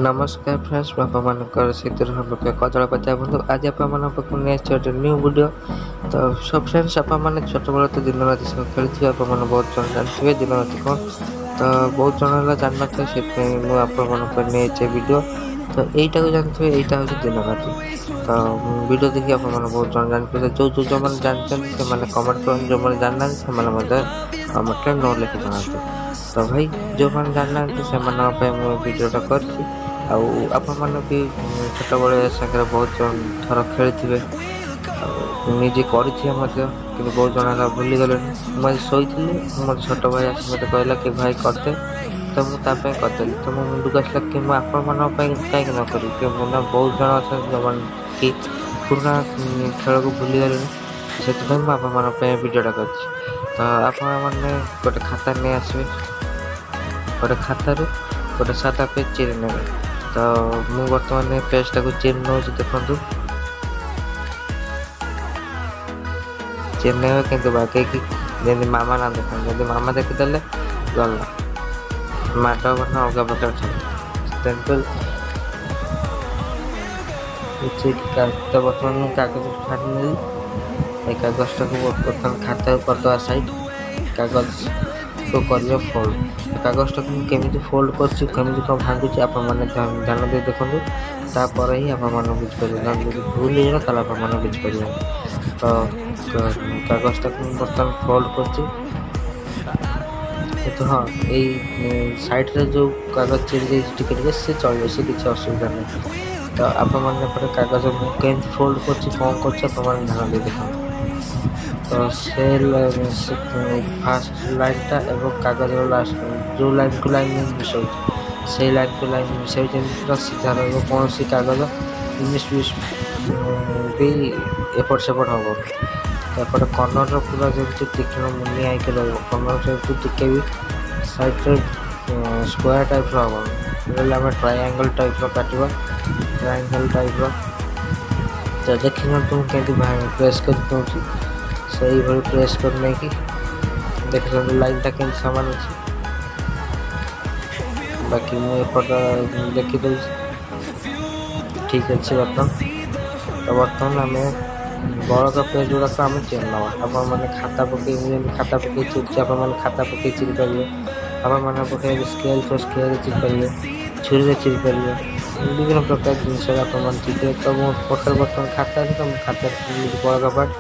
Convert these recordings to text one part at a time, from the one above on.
ନମସ୍କାର ଫ୍ରେଣ୍ଡସ୍, ମୁଁ ଆପଣମାନଙ୍କର ସେଥିରୁ ସମ୍ପର୍କ କଦଳପତିଆ ବନ୍ଧୁ। ଆଜି ଆପଣମାନଙ୍କ ପାଖକୁ ନେଇ ଆସିଛି ଗୋଟେ ନ୍ୟୁ ଭିଡ଼ିଓ। ତ ସୋ ଫ୍ରେଣ୍ଡସ୍, ଆପଣମାନେ ଛୋଟବେଳ ତ ଦିନ ରାତି ସବୁ ଖେଳିଥିବେ। ଆପଣମାନେ ବହୁତ ଜଣ ଜାଣିଥିବେ ଦିନ ରାତି କ'ଣ। ତ ବହୁତ ଜଣ ହେଲା ଜାଣିନଥିବେ, ସେଥିପାଇଁ ମୁଁ ଆପଣମାନଙ୍କ ପାଇଁ ନେଇ ଆସିଛି ଭିଡ଼ିଓ। ତ ଏଇଟାକୁ ଜାଣିଥିବେ, ଏଇଟା ହେଉଛି ଦିନ ରାତି। ତ ଭିଡ଼ିଓ ଦେଖି ଆପଣମାନେ ବହୁତ ଜଣ ଜାଣିପାରିବେ। ଯେଉଁ ଯେଉଁ ଯେଉଁମାନେ ଜାଣିଛନ୍ତି, ସେମାନେ କମେଣ୍ଟ କରନ୍ତୁ। ଯେଉଁମାନେ ଜାଣିନାହାନ୍ତି, ସେମାନେ ମଧ୍ୟ କମେଣ୍ଟରେ ନୋ ଲେଖି ଜଣାନ୍ତୁ। ତ ଭାଇ, ଯେଉଁମାନେ ଜାଣିନାହାନ୍ତି, ସେମାନଙ୍କ ପାଇଁ ମୁଁ ଭିଡ଼ିଓଟା କରିଛି। ଆଉ ଆପଣମାନେ ବି ଛୋଟବେଳେ ସାଙ୍ଗରେ ବହୁତ ଥର ଖେଳିଥିବେ ଆଉ ନିଜେ କରିଥିବେ ମଧ୍ୟ, କିନ୍ତୁ ବହୁତ ଜଣ ହେଲା ଭୁଲିଗଲେଣି। ମୁଁ ଆଜି ଶୋଇଥିଲି, ମୋ ଛୋଟ ଭାଇ ଆସି ମୋତେ କହିଲା କି ଭାଇ, କରିଦେ। ତ ମୁଁ ତା ପାଇଁ କରିଦେଲି। ତ ମୋ ମୁଣ୍ଡକୁ ଆସିଲା କି ମୁଁ ଆପଣମାନଙ୍କ ପାଇଁ କାହିଁକି ନ କରିବି କି ନା ବହୁତ ଜଣ ଅଛନ୍ତି, ଯେଉଁମାନେ କି ପୁରୁଣା ଖେଳକୁ ଭୁଲିଗଲେଣି। ସେଥିପାଇଁ ମୁଁ ଆପଣମାନଙ୍କ ପାଇଁ ଭିଡ଼ିଓଟା କରିଛି। ତ ଆପଣମାନେ ଗୋଟେ ଖାତା ନେଇ ଆସିବେ। ଗୋଟେ ଖାତାରୁ ଗୋଟେ ସାଦା ପେଜ୍ ଚିରି ନେବେ। ତ ମୁଁ ବର୍ତ୍ତମାନ ପେଜ୍ଟାକୁ ଚିରି ନେଉଛି, ଦେଖନ୍ତୁ। ଚିରି ନେବେ, କିନ୍ତୁ ବାଗେଇକି, ଯେମିତି ମାମା ନା ଦେଖନ୍ତି। ଯଦି ମାମା ଦେଖିଦେଲେ, ଗଲା, ମାଡ଼ ମାନେ ଅଲଗା ପ୍ରକାର ଛାଡ଼। ତେଣୁକରି ତ ବର୍ତ୍ତମାନ ମୁଁ କାଗଜ ଫାଡ଼ି ନେଲି। ଏ କାଗଜଟାକୁ ବର୍ତ୍ତମାନ ଖାତାକୁ କରିଦେବା ସାଇଡ଼୍, କାଗଜକୁ କରିବା ଫୋଲ୍ଡ। କାଗଜଟାକୁ ମୁଁ କେମିତି ଫୋଲ୍ଡ କରୁଛି, କେମିତି କ'ଣ ଭାଙ୍ଗୁଛି, ଆପଣମାନେ ଧ୍ୟାନ ଦେଇ ଦେଖନ୍ତୁ। ତାପରେ ହିଁ ଆପଣମାନେ ବୁଝିପାରିବେ। ନହେଲେ ଯଦି ଭୁଲ ହେଇଗଲା, ତାହେଲେ ଆପଣମାନେ ବୁଝିପାରିବେନି। ତ କାଗଜଟାକୁ ମୁଁ ବର୍ତ୍ତମାନ ଫୋଲ୍ଡ କରୁଛି। କିନ୍ତୁ ହଁ, ଏଇ ସାଇଡ଼୍ରେ ଯେଉଁ କାଗଜ ଚିରି ଯାଇଛି ଟିକେ ଟିକେ, ସେ ଚଳିବ, ସେ କିଛି ଅସୁବିଧା ନାହିଁ। ତ ଆପଣମାନେ ଏପଟେ କାଗଜ ମୁଁ କେମିତି ଫୋଲ୍ଡ କରୁଛି, କ'ଣ କରୁଛି, ଆପଣମାନେ ଧ୍ୟାନ ଦେଇ ଦେଖନ୍ତୁ। ତ ସେ ଫାଷ୍ଟ ଲାଇନ୍ଟା ଏବଂ କାଗଜର ଲାଷ୍ଟ ଯେଉଁ ଲାଇନ୍କୁ ଲାଇନ୍ ମୁଁ ମିଶାଉଛି, ସେଇ ଲାଇନ୍କୁ ଲାଇନ୍ ମିଶାଇ ଯେମିତି ପୁରା ସିଧା ରହିବ, କୌଣସି କାଗଜ 19-20 ବି ଏପଟ ସେପଟ ହେବ। ଏପଟେ କର୍ଣ୍ଣରର ପୁରା ଯେମିତି ତୀକ୍ଷ୍ଣ ମୁନିଆ ହେଇକି ରହିବ। କର୍ଣ୍ଣର ଯେମିତି ଟିକେ ବି ସାଇଡ଼୍ରେ ସ୍କୋୟାର ଟାଇପ୍ର ହେବ। ହେଲେ ଆମେ ଟ୍ରାଇଆଙ୍ଗଲ୍ ଟାଇପ୍ର କାଟିବା, ଟ୍ରାଇଆଙ୍ଗଲ୍ ଟାଇପ୍ର। ତ ଦେଖିନିଅନ୍ତୁ, ମୁଁ କେମିତି ପ୍ରେସ୍ କରି ଦେଉଛି। ସେଇଭଳି ପ୍ରେସ୍ କରି ନେଇକି ଦେଖୁଛନ୍ତି, ଲାଇନ୍ଟା କେମିତି ସମାନ ଅଛି। ବାକି ମୁଁ ଏପଟ ଦେଖିଦେଉଛି, ଠିକ୍ ଅଛି ବର୍ତ୍ତମାନ। ତ ବର୍ତ୍ତମାନ ଆମେ ବଳକା ପେଜ୍ ଗୁଡ଼ାକ ଆମେ ଚିରି ନେବା। ଆପଣମାନେ ଖାତା ପକାଇ, ମୁଁ ଯେମିତି ଖାତା ପକାଇ ଚିରୁଛି, ଆପଣମାନେ ଖାତା ପକାଇ ଚିରି ପାରିବେ। ଆପଣମାନଙ୍କ ପାଖରେ ସ୍କେଲ୍ ଥିବ, ସ୍କେଲ୍ରେ ଚିରି ପାରିବେ, ଛୁରୀରେ ଚିରି ପାରିବେ, ବିଭିନ୍ନ ପ୍ରକାର ଜିନିଷରେ ଆପଣମାନେ ଚିରିପାରିବେ। ତ ମୋ ପାଖରେ ବର୍ତ୍ତମାନ ଖାତା ଅଛି, ତ ମୁଁ ଖାତାରେ ଚିରିଲି ବଳକା ପାର୍ଟ।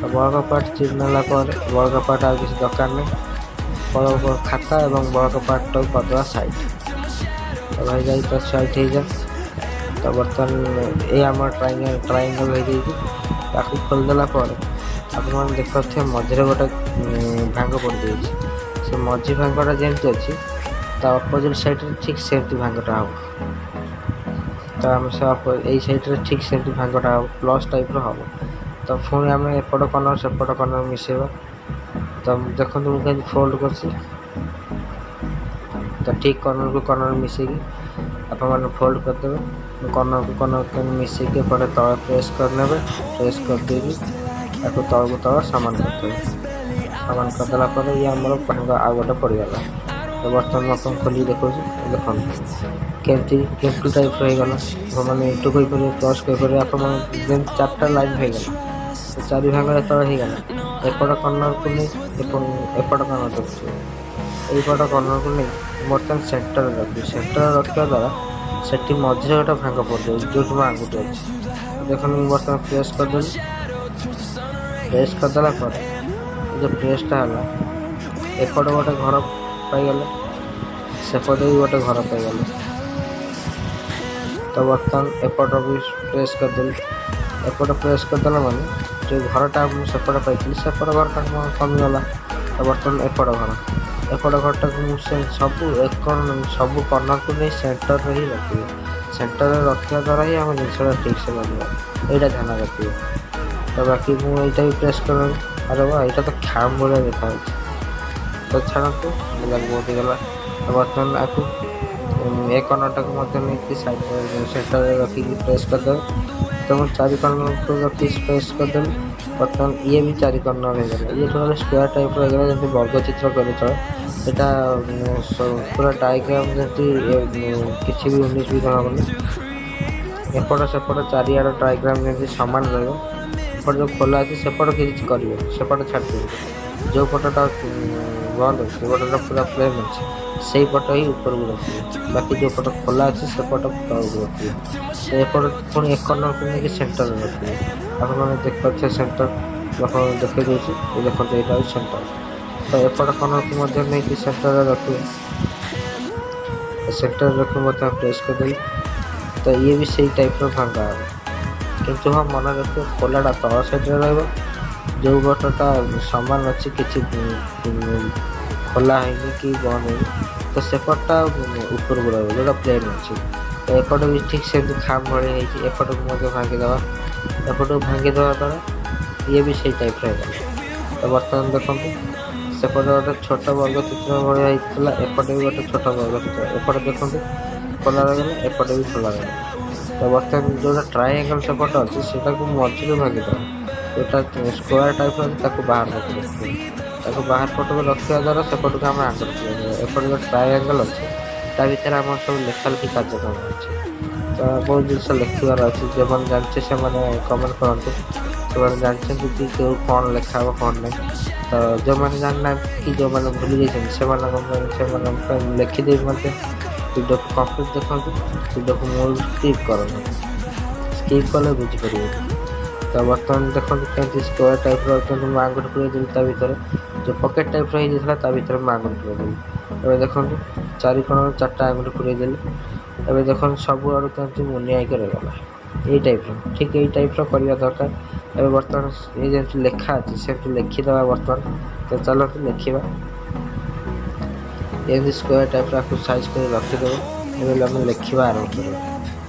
ତ ବଳକା ପାର୍ଟ ଚିରି ନେଲା ପରେ ବଳକା ପାର୍ଟ ଆଉ କିଛି ଦରକାର ନାହିଁ। ବଳକା ଖାତା ଏବଂ ବଳକା ପାର୍ଟଟାକୁ କରିଦେବା ସାଇଡ଼୍। ତ ଭାଇ, ଯାଇ ତ ସାଇଡ଼୍ ହେଇଯା। ତ ବର୍ତ୍ତମାନ ଏଇ ଆମର ଟ୍ରାଇଆଙ୍ଗଲ୍ ହେଇଯାଇଛି। ତାକୁ ଖୋଲିଦେଲା ପରେ ଆପଣମାନେ ଦେଖିପାରୁଥିବେ, ମଝିରେ ଗୋଟେ ଭାଙ୍ଗ ପଡ଼ିଯାଇଛି। ସେ ମଝି ଭାଙ୍ଗଟା ଯେମିତି ଅଛି, ତା ଅପୋଜିଟ୍ ସାଇଡ଼୍ରେ ଠିକ୍ ସେମିତି ଭାଙ୍ଗଟା ହେବ। ତ ଆମେ ସେ ଏଇ ସାଇଡ଼୍ରେ ଠିକ୍ ସେମିତି ଭାଙ୍ଗଟା ହେବ, ପ୍ଲସ୍ ଟାଇପ୍ର ହେବ। ତ ପୁଣି ଆମେ ଏପଟ କର୍ଣ୍ଣର ସେପଟ କର୍ଣ୍ଣର ମିଶାଇବା। ତ ଦେଖନ୍ତୁ, ମୁଁ କେମିତି ଫୋଲ୍ଡ କରିଛି। ତ ଠିକ୍ କର୍ଣ୍ଣରକୁ କର୍ଣ୍ଣର ମିଶାଇକି ଆପଣମାନେ ଫୋଲ୍ଡ କରିଦେବେ। କର୍ଣ୍ଣରକୁ କର୍ଣ୍ଣର କେମିତି ମିଶାଇକି ଏପଟେ ତଳେ ପ୍ରେସ୍ କରିନେବେ। ପ୍ରେସ୍ କରିଦେଇକି ତାକୁ ତଳକୁ ତଳ ସମାନ କରିଦେବେ। ସମାନ କରିଦେଲା ପରେ ଇଏ ଆମର ଭାଙ୍ଗ ଆଉ ଗୋଟେ ପଡ଼ିଗଲା। ତ ବର୍ତ୍ତମାନ ମୁଁ ଆପଣଙ୍କୁ ଖୋଲିକି ଦେଖାଉଛି, ଦେଖନ୍ତୁ କେମିତି ଇଣ୍ଟୁ ଟାଇପ୍ର ହେଇଗଲା। ଆପଣମାନେ ଇଣ୍ଟୁ କହିପାରିବେ, ପ୍ଲସ୍ କହିପାରିବେ। ଆପଣମାନେ ଯେମିତି ଚାରିଟା ଲାଇନ୍ ହେଇଗଲା, ତ ଚାରି ଭାଗ ଯେତେବେଳେ ହେଇଗଲା, ଏପଟ କର୍ଣ୍ଣରକୁ ନେଇ ଏପଟ କର୍ଣ୍ଣର ରଖିବେ। ଏଇପଟ କର୍ଣ୍ଣରକୁ ନେଇ ବର୍ତ୍ତମାନ ସେଣ୍ଟରରେ ରଖିବି। ସେଣ୍ଟରରେ ରଖିବା ଦ୍ୱାରା ସେଠି ମଝିରେ ଗୋଟେ ଭାଙ୍ଗ ପଡ଼ିଯାଉଛି, ଯେଉଁଠି ମୋ ଆଙ୍ଗୁଠି ଅଛି। ଦେଖନ୍ତୁ, ମୁଁ ବର୍ତ୍ତମାନ ପ୍ରେସ୍ କରିଦେଲି। ପ୍ରେସ୍ କରିଦେଲା ପରେ ଏ ଯେଉଁ ପ୍ରେସ୍ଟା ହେଲା, ଏପଟେ ଗୋଟେ ଘର ପାଇଗଲେ, ସେପଟେ ବି ଗୋଟେ ଘର ପାଇଗଲେ। ତ ବର୍ତ୍ତମାନ ଏପଟ ବି ପ୍ରେସ୍ କରିଦେଲି। ଏପଟ ପ୍ରେସ୍ କରିଦେଲା ମାନେ ଯେଉଁ ଘରଟା ମୁଁ ସେପଟେ ପାଇଥିଲି, ସେପଟ ଘରଟା ମୋର କମିଗଲା। ତ ବର୍ତ୍ତମାନ ଏପଟ ଘର, ଏପଟ ଘରଟାକୁ ମୁଁ ସେ ସବୁ ଏକ ସବୁ କର୍ଣ୍ଣରକୁ ନେଇ ସେଣ୍ଟରରେ ହିଁ ରଖିବି। ସେଣ୍ଟରରେ ରଖିବା ଦ୍ୱାରା ହିଁ ଆମ ଜିନିଷଟା ଠିକ୍ସେ ବନିବ, ଏଇଟା ଧ୍ୟାନ ରଖିବେ। ତ ବାକି ମୁଁ ଏଇଟା ବି ପ୍ରେସ୍ କରିବି। ଆରେ ବା, ଏଇଟା ତ ଖାମ ଭଳିଆ ଦେଖାଯାଉଛି। ତ ଛାଡ଼ନ୍ତୁ, ମଜାକ ବହୁତ ହେଇଗଲା। ତ ବର୍ତ୍ତମାନ ଆକୁ ଏ କର୍ଣ୍ଣରଟାକୁ ମଧ୍ୟ ନେଇକି ସାଇଡ଼୍ ସେଣ୍ଟରରେ ରଖିକି ପ୍ରେସ୍ କରିଦେବେ। ତ ମୁଁ ଚାରି କର୍ଣ୍ଣରକୁ ରଖି ପ୍ରେସ୍ କରିଦେଲି। ବର୍ତ୍ତମାନ ଇଏ ବି ଚାରି କର୍ଣ୍ଣର ହେଇଗଲା। ଇଏ ଟୋଟାଲି ସ୍କୋୟାର ଟାଇପ୍ର ହେଇଗଲା, ଯେମିତି ବର୍ଗ ଚିତ୍ର କଲେ ଚଳେ। ଏଇଟା ପୁରା ଡାଇଗ୍ରାମ୍, ଯେମିତି କିଛି ବି ଉଣେଇଶ ବି ଜଣାପଡ଼ୁନି। ଏପଟ ସେପଟ ଚାରିଆଡ଼ ଡାଇଗ୍ରାମ୍ ଯେମିତି ସମାନ ରହିବ। ଏପଟ ଯେଉଁ ଖୋଲା ଅଛି, ସେପଟ କିଛି କରିବେନି, ସେପଟ ଛାଡ଼ି ଦିଅନ୍ତୁ। ଯେଉଁ ପଟଟା ବନ୍ଦ ଅଛି, ସେ ପଟଟା ପୁରା ପ୍ଲେନ୍ ଅଛି, ସେଇ ପଟ ହିଁ ଉପରକୁ ରଖିବେ। ବାକି ଯେଉଁ ପଟ ଖୋଲା ଅଛି, ସେପଟ ତଳକୁ ରଖିବେ। ଏପଟ ପୁଣି ଏକ କର୍ଣ୍ଣରକୁ ନେଇକି ସେଣ୍ଟରରେ ରଖିବେ। ଆପଣମାନେ ଦେଖିପାରୁଥିବେ, ସେଣ୍ଟର ଆପଣଙ୍କୁ ଦେଖାଇ ଦେଉଛି। ଏ ଦେଖନ୍ତୁ, ଏଇଟା ହେଉଛି ସେଣ୍ଟର। ତ ଏପଟ କର୍ଣ୍ଣରକୁ ମଧ୍ୟ ନେଇକି ସେଣ୍ଟରରେ ରଖିବେ। ସେଣ୍ଟରରେ ରଖି ମଧ୍ୟ ପ୍ରେସ୍ କରିଦେଲି। ତ ଇଏ ବି ସେଇ ଟାଇପ୍ର ଭଙ୍ଗା ହେବ। କିନ୍ତୁ ହଁ, ମନେ ରଖିବେ, ଖୋଲାଟା ତଳ ସାଇଡ଼୍ରେ ରହିବ। ଯେଉଁ ପଟଟା ସମାନ ଅଛି, କିଛି ଖୋଲା ହେଇନି କି ବନ୍ଦ ହେଇନି, ତ ସେପଟଟା ଉପରକୁ ରହିବ, ଯେଉଁଟା ପ୍ଲେନ୍ ଅଛି। ତ ଏପଟେ ବି ଠିକ୍ ସେମିତି ଖାମ ଭଳି ହେଇଛି। ଏପଟକୁ ମଧ୍ୟ ଭାଙ୍ଗିଦେବା। ଏପଟକୁ ଭାଙ୍ଗିଦେବା ଦ୍ୱାରା ଇଏ ବି ସେଇ ଟାଇପ୍ର ହେଇଗଲା। ତ ବର୍ତ୍ତମାନ ଦେଖନ୍ତୁ, ସେପଟେ ଗୋଟେ ଛୋଟ ବର୍ଗ ଚିତ୍ର ଭଳିଆ ହେଇଥିଲା, ଏପଟେ ବି ଗୋଟେ ଛୋଟ ବର୍ଗ ଚିତ୍ର। ଏପଟେ ଦେଖନ୍ତୁ, ଖୋଲା ରହିଗଲା, ଏପଟେ ବି ଖୋଲା ରହିଗଲା। ତ ବର୍ତ୍ତମାନ ଯେଉଁଟା ଟ୍ରାଇଆଙ୍ଗଲ୍ ସେପଟେ ଅଛି, ସେଟାକୁ ମଝିରୁ ଭାଙ୍ଗିଦେବା। ଯେଉଁଟା ସ୍କୋୟାର ଟାଇପ୍ର ଅଛି, ତାକୁ ବାହାର ପଟକୁ ରଖିବା। ତାକୁ ବାହାର ପଟକୁ ରଖିବା ଦ୍ୱାରା ସେପଟକୁ ଆମେ ଆଙ୍ଗଲ କରିବା। ଏପଟେ ଯେଉଁ ଟ୍ରାଇଆଙ୍ଗଲ୍ ଅଛି, ତା ଭିତରେ ଆମର ସବୁ ଲେଖାଲେଖି କାର୍ଯ୍ୟକ୍ରମ ଅଛି। ତ ବହୁତ ଜିନିଷ ଲେଖିବାର ଅଛି। ଯେଉଁମାନେ ଜାଣିଛେ, ସେମାନେ କମେଣ୍ଟ କରନ୍ତୁ। ସେମାନେ ଜାଣିଛନ୍ତି କି କେଉଁ କ'ଣ ଲେଖା ହେବ, କ'ଣ ନାହିଁ। ତ ଯେଉଁମାନେ ଜାଣିନାହାନ୍ତି କି ଯେଉଁମାନେ ଭୁଲି ଯାଇଛନ୍ତି, ସେମାନଙ୍କ ପାଇଁ ମୁଁ ଲେଖିଦେବି ମଧ୍ୟ। ଭିଡ଼ିଓକୁ କମ୍ପ୍ଲିଟ୍ ଦେଖନ୍ତୁ, ଭିଡ଼ିଓକୁ ମୂଳରୁ ସ୍କିପ୍ କରନ୍ତୁ। ସ୍କିପ୍ କଲେ ବୁଝିପାରିବେନି। ତ ବର୍ତ୍ତମାନ ଦେଖନ୍ତୁ, କେମିତି ସ୍କୋୟାର ଟାଇପ୍ର କେମିତି ମୁଁ ଆଙ୍ଗୁଠି ପୁରେଇ ଦେଲି। ତା ଭିତରେ ଯେଉଁ ପକେଟ୍ ଟାଇପ୍ର ହେଇଯାଇଥିଲା, ତା ଭିତରେ ମୁଁ ଆଙ୍ଗୁଠି ପୁରେଇ ଦେଲି। ଏବେ ଦେଖନ୍ତୁ, ଚାରି କୋଣରୁ ଚାରିଟା ଆଙ୍ଗୁଠି ପୁରେଇ ଦେଲି। ଏବେ ଦେଖନ୍ତୁ, ସବୁଆଡ଼ୁ କେମିତି ମୁନିଆ ହେଇକି ରହିଗଲା। ଏଇ ଟାଇପ୍ର, ଠିକ୍ ଏଇ ଟାଇପ୍ର କରିବା ଦରକାର। ଏବେ ବର୍ତ୍ତମାନ ଏଇ ଯେମିତି ଲେଖା ଅଛି, ସେମିତି ଲେଖିଦେବା ବର୍ତ୍ତମାନ। ତ ଚାଲନ୍ତୁ ଲେଖିବା। ଏମିତି ସ୍କୋୟାର ଟାଇପ୍ର ଆକୁ ସାଇଜ୍ କରି ରଖିଦେବ। ଏବେ ଆମେ ଲେଖିବା ଆରମ୍ଭ କରିବା।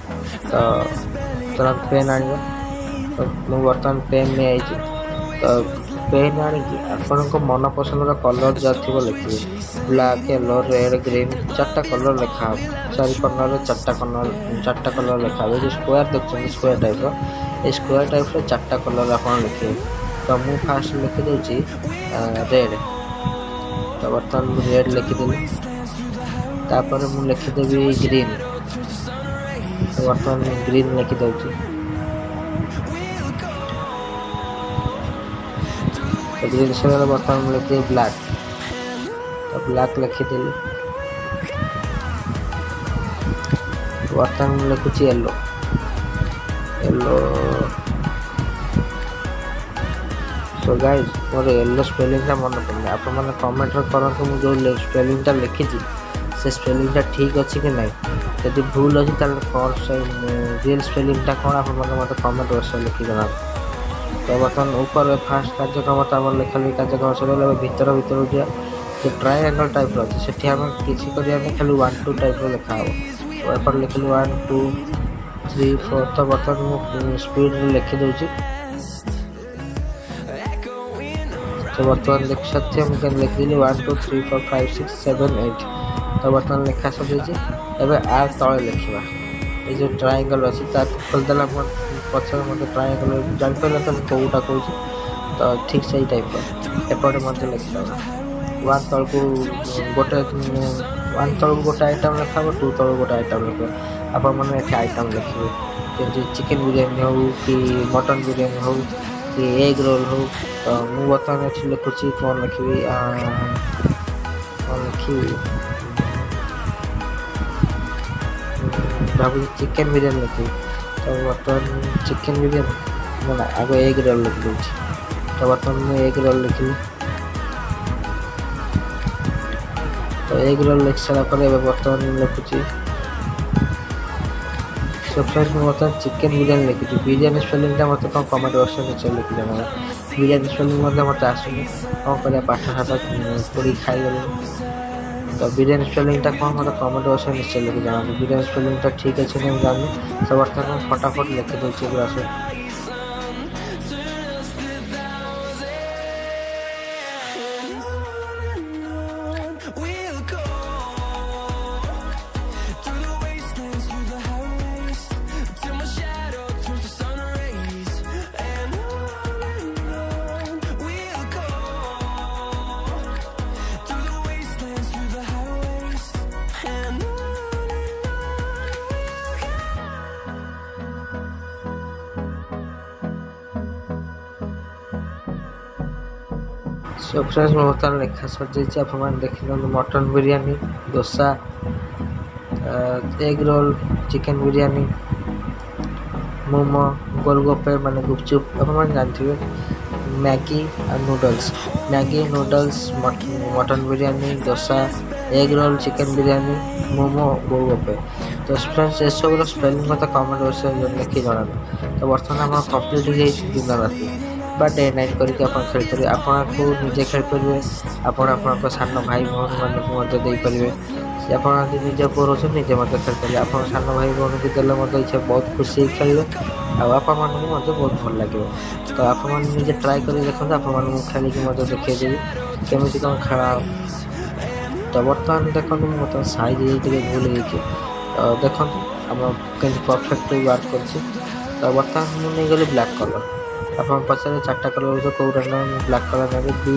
ତ ତୁରନ୍ତ ପେନ୍ ଆଣିବା। ତ ମୁଁ ବର୍ତ୍ତମାନ ପେନ୍ ନେଇଆଇଛି। ତ ପେନ୍ ଆଣିକି ଆପଣଙ୍କ ମନ ପସନ୍ଦର କଲର୍ ଯାହା ଥିବ ଲେଖିବେ। ବ୍ଲାକ୍, ୟେଲୋ, ରେଡ଼୍, ଗ୍ରୀନ୍, ଚାରିଟା କଲର୍ ଲେଖା ହେବ। ଚାରି କର୍ଣ୍ଣରରେ ଚାରିଟା କଲର୍, ଚାରିଟା କଲର୍ ଲେଖା ହେବ। ଏ ଯେଉଁ ସ୍କୋୟାର ଦେଖୁଛନ୍ତି, ସ୍କୋୟାର ଟାଇପ୍ର, ଏଇ ସ୍କୋୟାର ଟାଇପ୍ର ଚାରିଟା କଲର୍ ଆପଣ ଲେଖିବେ। ତ ମୁଁ ଫାଷ୍ଟ ଲେଖିଦେଉଛି ରେଡ଼୍। ତ ବର୍ତ୍ତମାନ ମୁଁ ରେଡ଼୍ ଲେଖିଦେଲି। ତାପରେ ମୁଁ ଲେଖିଦେବି ଗ୍ରୀନ୍। ତ ବର୍ତ୍ତମାନ ମୁଁ ଗ୍ରୀନ୍ ଲେଖିଦେଉଛି। ତ ଗ୍ରୀନ୍ ସରିଗଲା। ବର୍ତ୍ତମାନ ମୁଁ ଲେଖିଦେବି ବ୍ଲାକ୍। ତ ବ୍ଲାକ୍ ଲେଖିଦେଲି। ବର୍ତ୍ତମାନ ମୁଁ ଲେଖୁଛି ୟେଲୋ, ୟେଲୋ। ସୋ ଗାଇଜ୍, ମୋର ୟେଲୋ ସ୍ପେଲିଂଟା ମନେ ପଡ଼ୁନି। ଆପଣମାନେ କମେଣ୍ଟରେ କରନ୍ତୁ, ମୁଁ ଯେଉଁ ସ୍ପେଲିଂଟା ଲେଖିଛି, ସେ ସ୍ପେଲିଂଟା ଠିକ୍ ଅଛି କି ନାହିଁ। ଯଦି ଭୁଲ ଅଛି, ତାହେଲେ କ'ଣ ରିଏଲ୍ ସ୍ପେଲିଂଟା କ'ଣ, ଆପଣମାନେ ମୋତେ କମେଣ୍ଟ ବକ୍ସରେ ଲେଖି ଜଣାନ୍ତୁ। ତ ବର୍ତ୍ତମାନ ଉପରେ ଫାଷ୍ଟ କାର୍ଯ୍ୟକ୍ରମ ତ ଆମର ଲେଖାଲେଖି କାର୍ଯ୍ୟକ୍ରମ ସରିଗଲା। ଏବେ ଭିତରକୁ ଯିବା। ଯେଉଁ ଟ୍ରାଇଆଙ୍ଗଲ୍ ଟାଇପ୍ର ଅଛି, ସେଠି ଆମେ କିଛି କରିବା ନାହିଁ, ଖାଲି ୱାନ୍ ଟୁ ଟାଇପ୍ର ଲେଖା ହେବ। ତ ଏପଟେ ଲେଖିଲି ୱାନ୍, ଟୁ, ଥ୍ରୀ, ଫୋର୍। ତ ବର୍ତ୍ତମାନ ମୁଁ ସ୍ପିଡ଼ରେ ଲେଖିଦେଉଛି। ତ ବର୍ତ୍ତମାନ ଦେଖି ସାରିଥିବେ, ମୁଁ କେମିତି ଲେଖିଦେଲି, one, two, three, four, five, six, seven, eight। ତ ବର୍ତ୍ତମାନ ଲେଖା ସରିଯାଇଛି। ଏବେ ଆ ତଳେ ଲେଖିବା। ଏଇ ଯେଉଁ ଟ୍ରାଇଆଙ୍ଗଲ୍ ଅଛି, ତାକୁ ଖୋଲିଦେଲା ପଛରେ ମଧ୍ୟ ଟ୍ରାଇଆଙ୍ଗଲ୍। ଜାଣିପାରିଲେ ତ ମୁଁ କେଉଁଟା କହୁଛି? ତ ଠିକ୍ ସେଇ ଟାଇପ୍ର ଏପଟେ ମଧ୍ୟ ଲେଖିଦେବା। ୱାନ୍ ତଳକୁ ଗୋଟେ, ୱାନ୍ ତଳକୁ ଗୋଟେ ଆଇଟମ୍ ଲେଖା ହେବ, ଟୁ ତଳକୁ ଗୋଟେ ଆଇଟମ୍ ଲେଖିବ। ଆପଣମାନେ ଏଠି ଆଇଟମ୍ ଲେଖିବେ, ଯେମିତି ଚିକେନ୍ ବିରିୟାନୀ ହେଉ କି ମଟନ୍ ବିରିୟାନୀ ହେଉ କି ଏଗ୍ ରୋଲ୍ ହେଉ। ତ ମୁଁ ବର୍ତ୍ତମାନ ଏଠି ଲେଖୁଛି, କ'ଣ ଲେଖିବି, କ'ଣ ଲେଖିବି ଭାବୁଛି। ଚିକେନ୍ ବିରିୟାନୀ ଲେଖିବି। ତ ବର୍ତ୍ତମାନ ଚିକେନ୍ ବିରିୟାନୀ ନା, ଆଗ ଏଗ୍ ରୋଲ୍ ଲେଖିଦେଉଛି। ତ ବର୍ତ୍ତମାନ ମୁଁ ଏଗ୍ ରୋଲ୍ ଲେଖିଲି। ତ ଏଗ୍ ରୋଲ୍ ଲେଖି ସାରିଲା ପରେ ଏବେ ବର୍ତ୍ତମାନ ମୁଁ ଲେଖୁଛି। ସୋ ଫ୍ରେଣ୍ଡସ୍, ମୁଁ ବର୍ତ୍ତମାନ ଚିକେନ୍ ବିରିୟାନୀ ଲେଖିଛି। ବିରିୟାନୀ ସ୍ପେଲିଂଟା ମୋତେ କ'ଣ କମେଣ୍ଟ ବକ୍ସରେ ନିଶ୍ଚୟ ଲେଖି ଜଣାଇବେ। ବିରିୟାନୀ ସ୍ପେଲିଂ ମଧ୍ୟ ମୋତେ ଆସୁନି। କ'ଣ କରିବା, ପାଠ ସାଠ ପଢ଼ିକି ଖାଇଗଲିଣି। ତ ବିରିୟାନୀ ସ୍ପେଲିଂଟା କ'ଣ, ମୋତେ କମେଣ୍ଟ ବକ୍ସରେ ନିଶ୍ଚୟ ଲେଖି ଜଣାନ୍ତୁ। ବିରିୟାନୀ ସ୍ପେଲିଂଟା ଠିକ୍ ଅଛି ନା, ମୁଁ ଜାଣିନି। ତ ବର୍ତ୍ତମାନ ମୁଁ ଫଟାଫଟ ଲେଖିଦେଉଛି ଏଗୁଡ଼ା ସବୁ। We'll go ସୋ ଫ୍ରେଣ୍ଡସ୍, ମୁଁ ବର୍ତ୍ତମାନ ଲେଖା ସରିଯାଇଛି। ଆପଣମାନେ ଦେଖିଦିଅନ୍ତୁ: mutton biryani, dosa, egg roll, chicken biryani, momo, ଗୋଲଗପ୍ପେ ମାନେ ଗୁପଚୁପ୍, ଆପଣମାନେ ଜାଣିଥିବେ, ମ୍ୟାଗି ଆଉ noodles. Maggi, noodles, mutton biryani, dosa, egg roll, chicken biryani, momo, ଗୋଲଗପ୍ପେ। ତ ଫ୍ରେଣ୍ଡସ୍, ଏସବୁର ସ୍ପେଲିଂ ମୋତେ କମେଣ୍ଟ ବକ୍ସରେ ଲେଖିକି ଜଣାନ୍ତୁ। ତ ବର୍ତ୍ତମାନ ଆମର କମ୍ପ୍ଲିଟ୍ ହେଇଯାଇଛି। ଦିନ ରାତି ବା ଡେ ନାଇଟ୍ କରିକି ଆପଣ ଖେଳିପାରିବେ। ଆପଣଙ୍କୁ ନିଜେ ଖେଳିପାରିବେ, ଆପଣ ଆପଣଙ୍କ ସାନ ଭାଇ ଭଉଣୀମାନଙ୍କୁ ମଧ୍ୟ ଦେଇପାରିବେ। ସେ ଆପଣ ଯଦି ନିଜ ପୁଅ ରହୁଛନ୍ତି, ନିଜେ ମଧ୍ୟ ଖେଳିପାରିବେ। ଆପଣ ସାନ ଭାଇ ଭଉଣୀକୁ ଦେଲେ ମଧ୍ୟ ଇଚ୍ଛା ବହୁତ ଖୁସି ହେଇ ଖେଳିବେ ଆଉ ଆପଣମାନଙ୍କୁ ମଧ୍ୟ ବହୁତ ଭଲ ଲାଗିବ। ତ ଆପଣମାନେ ନିଜେ ଟ୍ରାଏ କରି ଦେଖନ୍ତୁ। ଆପଣମାନଙ୍କୁ ମୁଁ ଖେଳିକି ମଧ୍ୟ ଦେଖେଇଦେବି କେମିତି କ'ଣ ଖେଳ। ତ ବର୍ତ୍ତମାନ ଦେଖନ୍ତୁ, ମୁଁ ବର୍ତ୍ତମାନ ସାଇଜ୍ ଟିକେ ଭୁଲ ହେଇଯାଇଛି। ତ ଦେଖନ୍ତୁ, ଆମ କେମିତି ପରଫେକ୍ଟ ୱାର୍କ କରୁଛି। ତ ବର୍ତ୍ତମାନ ମୁଁ ନେଇଗଲି ବ୍ଲାକ୍ କଲର୍। ଆପଣ ପଚାରିବେ, ଚାରିଟା କଲର୍ ଭିତରୁ କେଉଁଟା ନେବେ? ମୁଁ ବ୍ଲାକ୍ କଲର୍ ନେବି,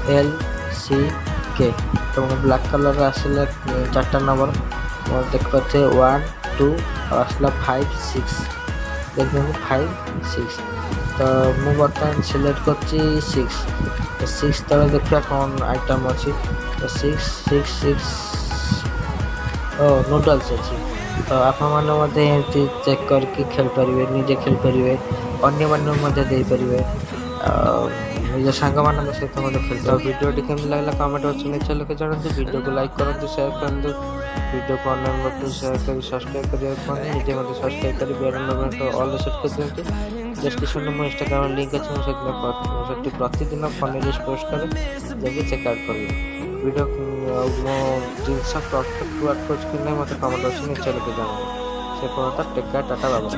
BLCK। ତ ମୁଁ ବ୍ଲାକ୍ କଲର୍ ଆସିଲା ଚାରିଟା ନମ୍ବର ମୋର ଦେଖିପାରୁଥିବେ, ୱାନ୍, ଟୁ ଆଉ ଆସିଲା ଫାଇଭ୍, ସିକ୍ସ। ଦେଖନ୍ତୁ, ଫାଇଭ୍, ସିକ୍ସ। ତ ମୁଁ ବର୍ତ୍ତମାନ ସିଲେକ୍ଟ କରିଛି ସିକ୍ସ। ତ ସିକ୍ସ ତଳେ ଦେଖିବା କ'ଣ ଆଇଟମ୍ ଅଛି। ତ ସିକ୍ସ, ସିକ୍ସ, ସିକ୍ସ ଓ ନୁଡ଼ଲ୍ସ ଅଛି। ତ ଆପଣମାନେ ମଧ୍ୟ ଏମିତି ଚେକ୍ କରିକି ଖେଳିପାରିବେ, ନିଜେ ଖେଳିପାରିବେ, ଅନ୍ୟମାନଙ୍କୁ ମଧ୍ୟ ଦେଇପାରିବେ ଆଉ ନିଜ ସାଙ୍ଗମାନଙ୍କ ସହିତ ମଧ୍ୟ ଖେଳିପାରିବେ। ଭିଡ଼ିଓଟି କେମିତି ଲାଗିଲା, କମେଣ୍ଟ ବକ୍ସରେ ନିଶ୍ଚୟ ଲେଖି ଜଣାନ୍ତୁ। ଭିଡ଼ିଓକୁ ଲାଇକ୍ କରନ୍ତୁ, ସେୟାର କରନ୍ତୁ, ଭିଡ଼ିଓକୁ ଅନ୍ୟମାନଙ୍କୁ ସେୟାର କରି ସବସ୍କ୍ରାଇବ୍ କରିବାକୁ କୁହନ୍ତୁ। ନିଜେ ମଧ୍ୟ ସବସ୍କ୍ରାଇବ୍ କରି ବେଲ୍ ଅଲ୍ ସେଟ୍ କରିଦିଅନ୍ତୁ। ଡେସ୍କ୍ରିପସନ୍ରେ ମୋ ଇନଷ୍ଟାଗ୍ରାମ ଲିଙ୍କ୍ ଅଛି। ମୁଁ ସେଦିନ ସେଠି ପ୍ରତିଦିନ ଫନି ରିଲ୍ସ ପୋଷ୍ଟ କରେ, ଯାଇକି ଚେକ୍ ଆଉଟ୍ କରିବେ। ଭିଡ଼ିଓ ଆଉ ମୋ ଜିନିଷ ପରଫେକ୍ଟ ୱାର୍କ କରୁଛି କି ନାହିଁ, ମୋତେ କମେଣ୍ଟ ବକ୍ସରେ ନିଶ୍ଚୟ ଲେଖି ଜଣାଇବେ। ସେ ପର୍ଯ୍ୟନ୍ତ ଟେକ୍ କେୟାର, ଟାଟା, ବାବା।